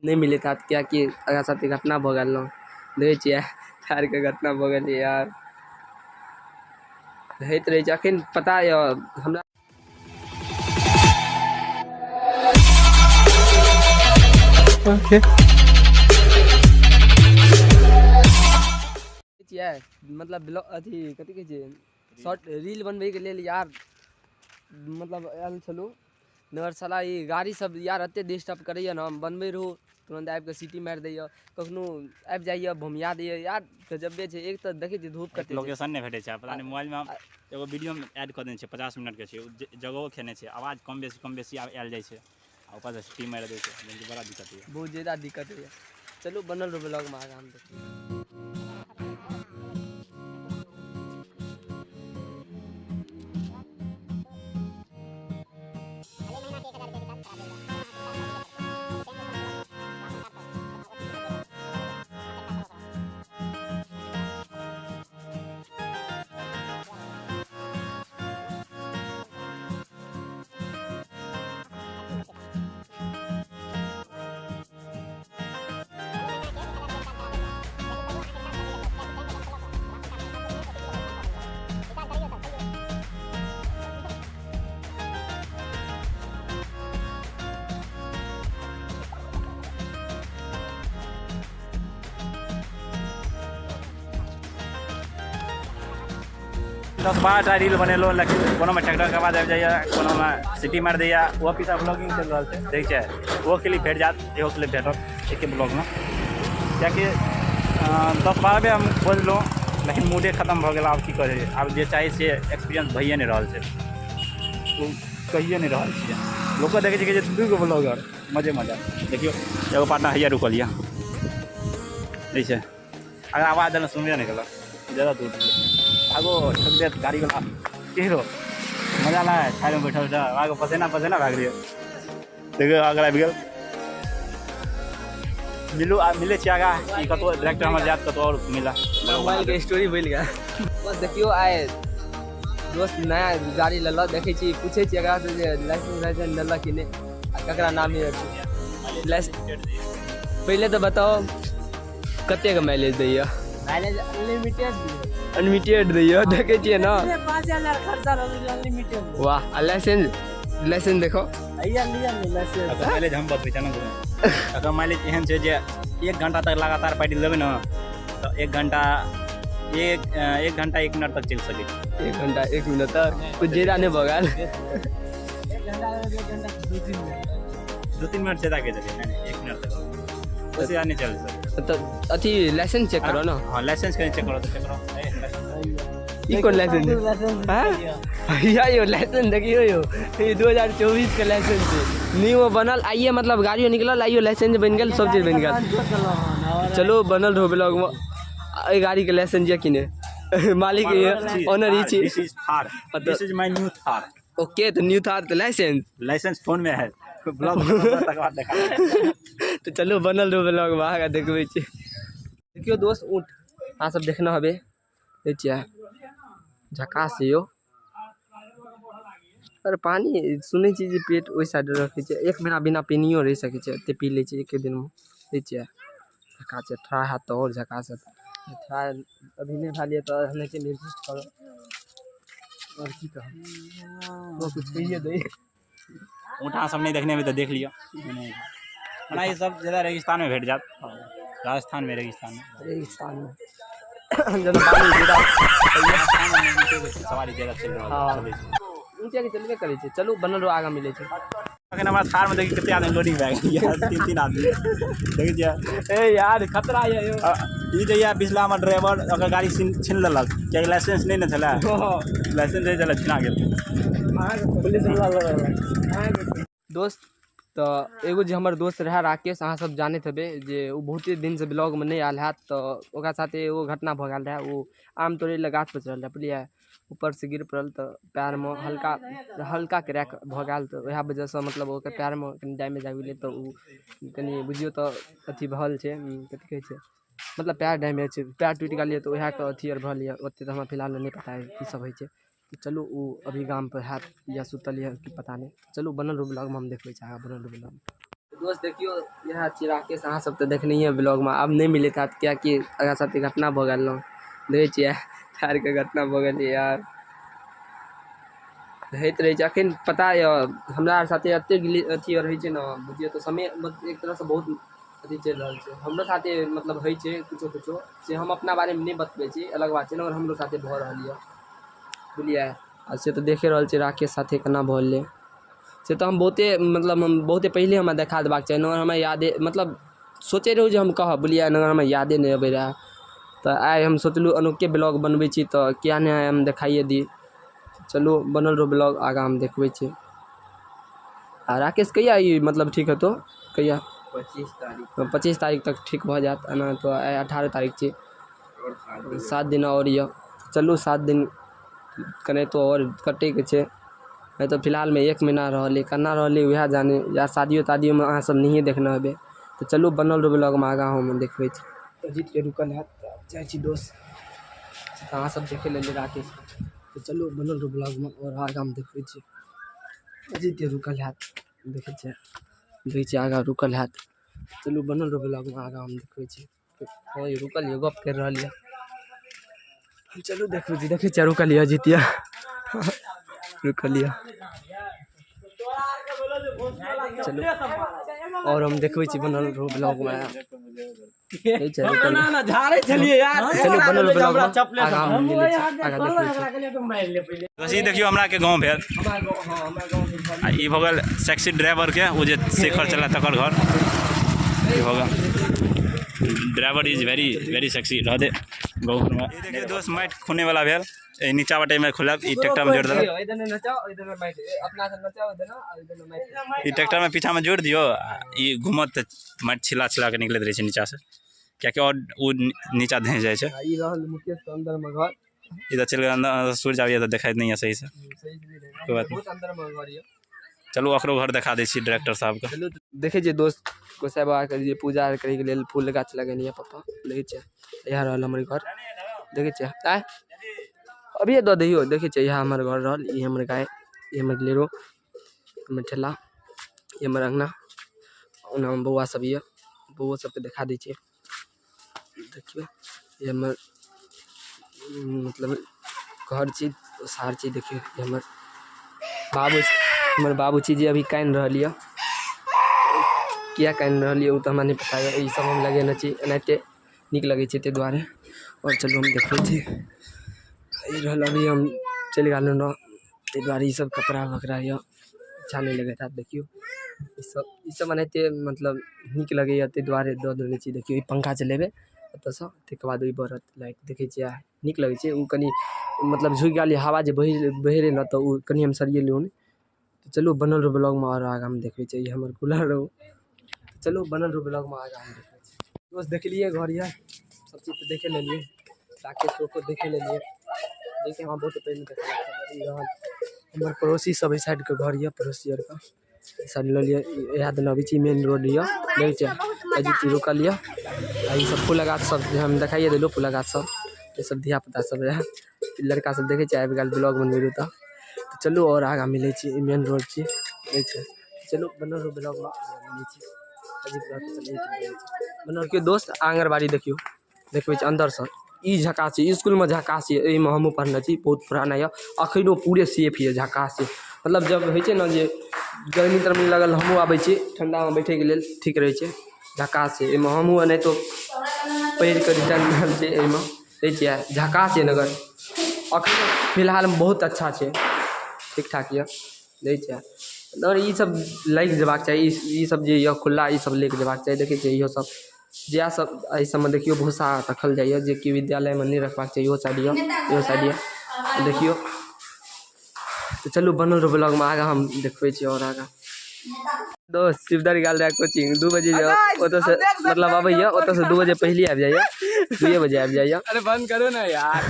नहि मिलैत हैत, किएकि एकरा साथे घटना भऽ गेल ने। देखै छियै थारके घटना भऽ गेल यार, होइत रहै छै। अखन पता यऽ हमरा। छियै मतलब ब्लॉग अथी कथी कहै छै, शॉर्ट रील बनबैके लेल यार, मतलब आयल छलहुँ। मगर साला ई गाड़ी सब यार एते डिस्टर्ब करैया ने, हम बनबै रहू तुरन्त आबिकऽ सीटी मारि दैया, कखनो आबि जाइया भोमिया दैया यार, गजबे छै। एक तऽ देखै छियै धूप कते छै, लोकेशन नहि भेटै छै, पता नहि। मोबाइलमे हम एगो वीडियो ऐड कऽ देने छै, 50 मिनटके छै, ओ जगहो खेने छै, आवाज कम बेसी आयल जाइ छै आ ऊपरसँ सीटी मारि दै छै, यानी कि बड़ा दिक्कत होइए। बहुत ज्यादा दिक्कत होइया। चलू, बनल रहू ब्लॉगमे, आगाँ हम देखबै। 10-12 टा रील बनेलहुँ, लेकिन कोनोमे ट्रैक्टरके आवाज आबि जाइए, कोनोमे सीटी मारि दैए। ओहो पीछा ब्लॉगिंग चलि रहल छै, देखै छियै। ओहो क्लिप भेट जायत, इहो क्लिप भेटत एके ब्लॉगमे, किएकि 10-12 बेर हम खोजलहुँ, लेकिन मूडे खतम भऽ गेल। आब की करै? आब जे चाही से एक्सपीरियंस भइए नहि रहल छै, ओ कहिए नहि रहल छियै। लोको देखै छै कि जे दू गो ब्लॉगर मजे मजा। देखियौ, एगो पार्टनर हैया रुकल यऽ, दै छै। अगर आवाज देलहुँ, सुनबे नहि केलक। ज्यादा दूर भागो, ठोक देत गाड़ीवला। की रो मजा लागे छायामे बैठल बैठल, आगो पसेना पसेना भए गेलियै। देखियौ, अगर आबि गेल। मिलू, आब मिलै छी आगाँ। ई कतहु डायरेक्टर हमर जायत कतहु आओर मिला। मोबाइल के स्टोरी भूलि गेल बस। देखियौ, आइ दोस्त नया गाड़ी लेलक, देखै छी, पूछै छी एकरा से जे लाइसेंस वाइसेंस लेलक कि नहि आ ककरा नामे अछि लाइसेंस। पहिले तऽ बताओ, कतेक माइलेज दैया? Mileage unlimited. अनलिमिटेड दैया, देखै छियै ने। 5000 खर्चा रहल, अनलिमिटेड। वाह, आ लाइसेंस, लाइसेंस देखो। भैया, लिअ ने लाइसेंस। एकर माइलेज हम बतबै छी ने। एकर माइलेज एहन छै जे एक घंटा तक लगातार पैडिल देबै ने, तऽ एक घंटा 1 मिनट तक चलि सकै छै। एक घंटा 1 मिनट तक? कुछ ज्यादा नहि भऽ गेल? एक घंटा, 1 घंटा 2-3 मिनट। 2-3 मिनट ज्यादा के देबै, नहि नहि, 1 मिनट तक, ओहिसँ ज्यादा नहि चलि सकै। तऽ अथी लाइसेंस चेक करो ने। हँ, लाइसेंस कहीं चेक करो तऽ चेक करो। ए, लाइसेंस। ई कोन लाइसेंस? लाइसेंस। हाँ? या यो लाइसेंस देखियो यो, ई 2024 के लाइसेंस छै, न्यू बनल आइए। मतलब गाड़ियो निकलल आइयो, लाइसेंस बनि गेल, सब चीज बनि गेल। चलू, बनल रहो ब्लॉग में। एहि गाड़ी के लाइसेंस ये कि नहि? मालिक ओनर ई छी। This is Thar. This is my new Thar. Okay, तऽ न्यू थार तऽ लाइसेंस? लाइसेंस फोन में है, ब्लॉग तकर बाद देखा देब। तऽ चलू, बनल रहो ब्लॉग में, आगाँ देखबै छी। देखियौ दोस्त, ऊँट अहाँ सब देखने हेबै। देखै छियै, झकास छै यौ। पर पानी सुनै छी जे पेट ओहि साइड रखै छै, एक महीना बिना पानियो रहि सकै छै, एते पी लै छै एके दिनमे। देखै छियै, झकास छै। ठड़ा हैत तऽ आओर झकास हैत। ठड़ा अभी नहि भेल यऽ तऽ एनाहिते एडजस्ट करब। आओर की कहब, ओ कुछ कहिए दै। ऊँट अहाँ सब नहि देखने हेबै तऽ देख लिअ। ओना ई सब ज्यादा रेगिस्तानमे भेट जायत, राजस्थानमे, रेगिस्तानमे। रेगिस्तानमे जेना पानी ज्यादा। राजस्थानमे ऊँटेके सवारी ज्यादा चलि रहल चलै छै। ऊँचे चलबे करै छै। चलू, बनल रहो, आगाँ मिलै छै। अखन हमरा थारमे देखी कते आदमी लोडिंग भए गेल, तीन तीन आदमी देखै छियै। ए यार, खतरा यऽ यौ। ई जे यऽ पिछला हमर ड्राइवर, ओकर गाड़ी छीन छीन लेलक, कियाकि लाइसेंस नहि ने छलै। लाइसेंस नहि छलै, छिना गेल। पुलिस वाला लगल दोस्त। तऽ एगो जे हमर दोस्त रहए राकेश, अहाँ सब जानैत हेबै जे ओ बहुते दिनसँ ब्लॉगमे नहि आयल हैत। तऽ ओकरा साथे एगो घटना भऽ गेल रहए। ओ आम तोड़ै लए गाछपर चढ़ल रहए, बुझलियै? ऊपरसँ गिर पड़ल तऽ पएरमे हल्का हल्का क्रैक भऽ गेल। तऽ वएह वजहसँ मतलब ओकर पएरमे कनि डैमेज आबि गेलै। तऽ ओ कनि बुझियौ तऽ अथी भऽ छै, कथी कहै छै, मतलब पएर डैमेज छै, पएर टूटि गेल यऽ। तऽ वएहके अथी आर भऽ यऽ। ओतेक तऽ हमरा फिलहालमे नहि पता यऽ की सब होइ छै। तऽ चलू, ओ अभी गामपर हैत या सुतल यऽ कि पता नहि। चलू, बनल रहू ब्लॉगमे, हम देखबै छी आगाँ। बनल रहू ब्लॉगमे। दोस्त देखियौ इएह छी राकेश, अहाँ सब तऽ देखनहिए ब्लॉगमे, आब नहि मिलैत हैत किएकि एकरा साथे घटना भऽ गेल ने। देखै छियै टायरके घटना भऽ गेलै यार, होइत रहै छै। अखन पता यऽ हमरा आर साथे एतेक अथी आर होइ छै ने, बुझियौ तऽ समय एक तरहसँ बहुत अथी चलि रहल छै हमरो साथे, मतलब होइ छै किछो किछो से हम अपना बारेमे नहि बतबै छी, अलग बात छै ने, मगर हमरो साथे भऽ रहल यऽ, बुझलियै। आ से तऽ देखे रहल छियै राकेश साथे केना भऽ गेलै, से तऽ हम बहुते मतलब हम बहुते पहिले हमरा देखा देबाक चाही, मगर हमरा यादे मतलब सोचै रहौँ जे हम कहब, बुझलियै, मगर हमरा यादे नहि अबै रहए। तऽ आइ हम सोचलहुँ अनोखे ब्लॉग बनबै छी तऽ किएक नहि आइ हम देखाइए दी। चलू बनल रहू ब्लॉग, आगाँ हम देखबै छी। आ राकेश कहिया ई मतलब ठीक हेतौ कहिया? 25 तारीख। 25 तारीख तक ठीक भऽ जायत। एना तऽ आइ 18 तारीख छी, 7 दिन आओर यऽ। चलू 7 दिन केनाहितो आओर कटैके छै, नहि तऽ फिलहालमे 1 महीना रहलै, केना रहलै वएह जाने, या शादियो तादियोमे अहाँ सब नहिए देखने हेबै। तऽ चलू बनल रहू ब्लॉगमे, आगाँ हम देखबै छी। अजीतके रुकल हैत तऽ जाइ छी दोस्त, तऽ अहाँ सब देखे लेलियै राकेश। तऽ चलू बनल रहू ब्लॉगमे आओर आगाँमे देखबै छी। अजीत रुकल हैत, देखै छियै, देखै छियै आगाँ रुकल हैत। चलू बनल रहू ब्लॉगमे, आगाँ हम देखबै छी। हँ यौ रुकल यऽ, गप करि रहल यऽ। चलू देखबै छी, देखै छियै रुकल यऽ अजीत यऽ, रुकल यऽ। चलू आओर हम देखबै छी, बनल रहू ब्लॉगमे। चलू बनल ब्लॉगमे, आगाँ हम मिलै छी, आगाँ देखबै छी। ई देखियौ हमरा के गाँव भेल, आ ई भऽ गेल सेक्सी ड्राइवर के, ओ जे शेखर चला तकर घर। ई भऽ गेल driver is very very sexy रह दे गाँव घरमे। ई देखियौ दोस्त माटि खुने वाला भेल, एहि नीचा बाटे मे खुलल, ई ट्रैक्टर में जोड़ देलक। ई ट्रैक्टर में पीछा में जोड़ दियौ, ई घूमत तऽ माटि छिला छिला के निकलैत रहै छै नीचा से, कियाकि आओर ओ नीचा धँसि जाइ छै। ई रहल मुकेश के अंदर में घर, इधर चलि गेल अंदर, सूर्य आबैया तऽ देखाइत नहि यऽ सही से, कोइ बात नहि। चलू ओकरो घर देखा दै छी डायरेक्टर साहबके। चलू देखै छियै दोस्त गोसाइ बाबाके जे पूजा करैके लेल फूल गाछ लगेने यऽ पप्पा, देखै छियै इएह रहल हमर घर, देखै छियै। आँय अभिये दऽ दहियौ, देखै छियै इएह हमर घर रहल, ई हमर गाय, ई हमर लेरो, हमर ठेला, ई हमर अङ्गना, ओना बौआ सब यऽ, बौओ सबके देखा दै छियै। देखियौ ई हमर मतलब घर छी, सार छी। देखियौ ई हमर बाबू, हमर बाबूजी जे अभी कानि रहल यऽ, किया कानि रहल यऽ ओ तऽ हमरा नहि पता यऽ। ई सब हम लगेने छी एनाहिते नीक लगै छै ताहि दुआरे। आओर चलू हम देखबै छी, ई रहल अभी हम चलि गेल रहौँ ताहि दुआरे ई सब कपड़ा वकड़ा यऽ, अच्छा नहि लगैत हैत। देखियौ ई सब एनाहिते मतलब नीक लगैए ताहि दुआरे दऽ देने छी। देखियौ ई पंखा चलेबै एतऽसँ, ताहिके बाद ई बढ़त लाइट, देखै छियै नीक लगै छै। ओ कनि मतलब झुकि गेल यऽ, हवा जे बहि रहै ने तऽ ओ कनि हम सरिएलहुँ। चलू बनल रहू ब्लॉगमे आओर आगाँमे देखबै छी। ई हमर कूलर रहू, चलू बनल रहू ब्लॉगमे, आगाँ हम देखबै छी। दोस्त देखलियै घर यऽ, सब चीज तऽ देखे लेलियै, राकेश को देखे लेलियै, जेकि हमरा बहुत पहिने देखल। ई रहल हमर पड़ोसी सब, एहि साइडके घर यऽ, पड़ोसी आरके एहि साइड लऽ लिअ। इएह दने अबै छी, मेन रोड यऽ, देखै छियै अजीत रुकल यऽ। आ ई सब फूल गाछ सब हम देखाइए देलहुँ, फूल गाछ सब ई सब धियापुता सब रहए, लड़का सब देखै छियै आबि गेल ब्लॉग बनबै रहू तऽ। चलू आओर आगाँ मिलै छी, ई मेन रोड छी, देखै छियै। चलू बनल रहू ब्लॉगमे, मिलै छी अजीत बनल के दोस्त। आङ्गनबाड़ी देखियौ, देखबै छी अन्दरसँ, ई झकास छै, इसकुलमे झकास यऽ, एहिमे हमहूँ पढ़ने छी, बहुत पुराना यऽ, अखनो पूरे सेफ यऽ, झकास यऽ। मतलब जब होइ छै ने जे गर्मी तरमी लगल, हमहूँ आबै छी ठण्डामे बैठैके लेल, ठीक रहै छै, झकास छै। एहिमे हमहूँ एनाहितो पढ़िकऽ रिटर्न भेल छै, एहिमे देखै छियै झकास यऽ नगर अखन फिलहालमे बहुत अच्छा छै, ठीक ठाक यऽ, देखै छियै। आओर ई सब लागि जेबाक चाही, ई सब जे यऽ खुल्ला, ई सब लागि जेबाक चाही। देखै छियै इहो सब जएह सब एहि सबमे देखियौ भूसा रखल जाइए, जेकि विद्यालयमे नहि रखबाक चाही। इहो साइड यऽ, इहो साइड यऽ, देखियौ। तऽ चलू बनल रहू ब्लॉगमे, आगाँ हम देखबै छी आओर आगाँ। दोस्त शिवदर गेल रहए कोचिंग, 2 बजे ओतऽसँ मतलब अबैए, ओतऽसँ 2 बजे पहिले आबि जाइए, 2 बजे आबि जाइए। अरे बंद करू ने यार,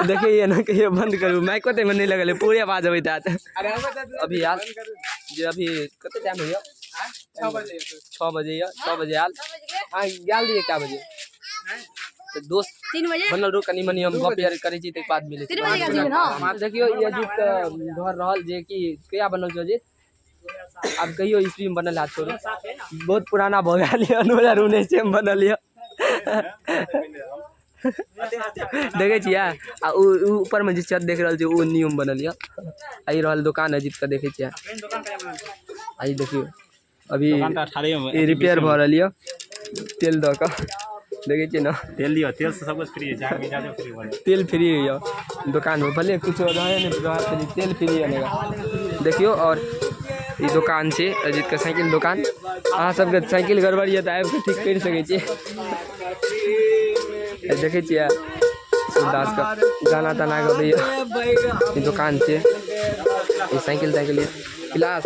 देखिए ना कहियो बंद करू, माइको ताहिमे नहि लगल, पूरे आवाज अबैत हैत। अभी आयल जे अभी कते टाइम होइए? 6 बजे यऽ, 6 बजे आयल। अहाँ गेल रहियै कए बजे? तऽ दोस्त 3 बजे बनल रहू, कनि मनि हम गप यार करै छी, ताहिके बाद मिलै छी। देखियौ ई अजीत के घर रहल, जे कि कहिया बनल छै अजीत? आब कहियो ईस्वीमे बनल हैत, छोड़ू, बहुत पुराना भऽ गेल यऽ। 2019मे बनल यऽ, देखै छियै। आ ओ ऊपरमे जे छत देख रहल छियै, ओ न्यूमे बनल यऽ। आ ई रहल दोकान अजीतके, देखै छियै। आ ई देखियौ, अभी ई रिपेयर भऽ रहल यऽ तेल दऽ कऽ, देखै छियै ने। तेल दियौ, तेलसँ सब कुछ फ्री छै, अहाँके फ्री भऽ जायत। तेल फ्री यऽ दोकानमे, भले कुछो रहै नहि रहै, तेल फ्री यऽ। देखियौ, आओर ई दोकान छै अजीतके साइकिल दोकान। अहाँ सबके साइकिल गड़बड़ यऽ तऽ आबि कऽ ठीक करि सकै छी। देखै छियै, सूरदासके गाना ताना गबैए। ई दोकान छै, ई साइकिल ताइकिल यऽ। पिलास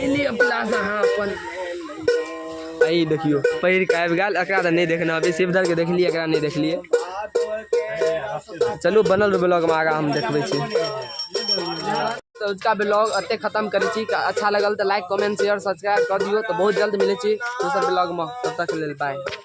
ई लिअ, पिलास अहाँ अपन। आ ई देखियौ, पहिर कऽ आबि गेल। एकरा तऽ नहि देखने हेबै, शिवधरके देखलियै, एकरा नहि देखलियै। चलू, बनल ब्लॉगमे आगाँ हम देखबै छी। तऽ अजुका ब्लॉग एते खतम करै छी। अच्छा लगल तऽ लाइक, कमेंट, शेयर, सब्सक्राइब कऽ दियौ। तऽ बहुत जल्द मिलै छी दोसर ब्लॉगमे, तब तक लेल बाय।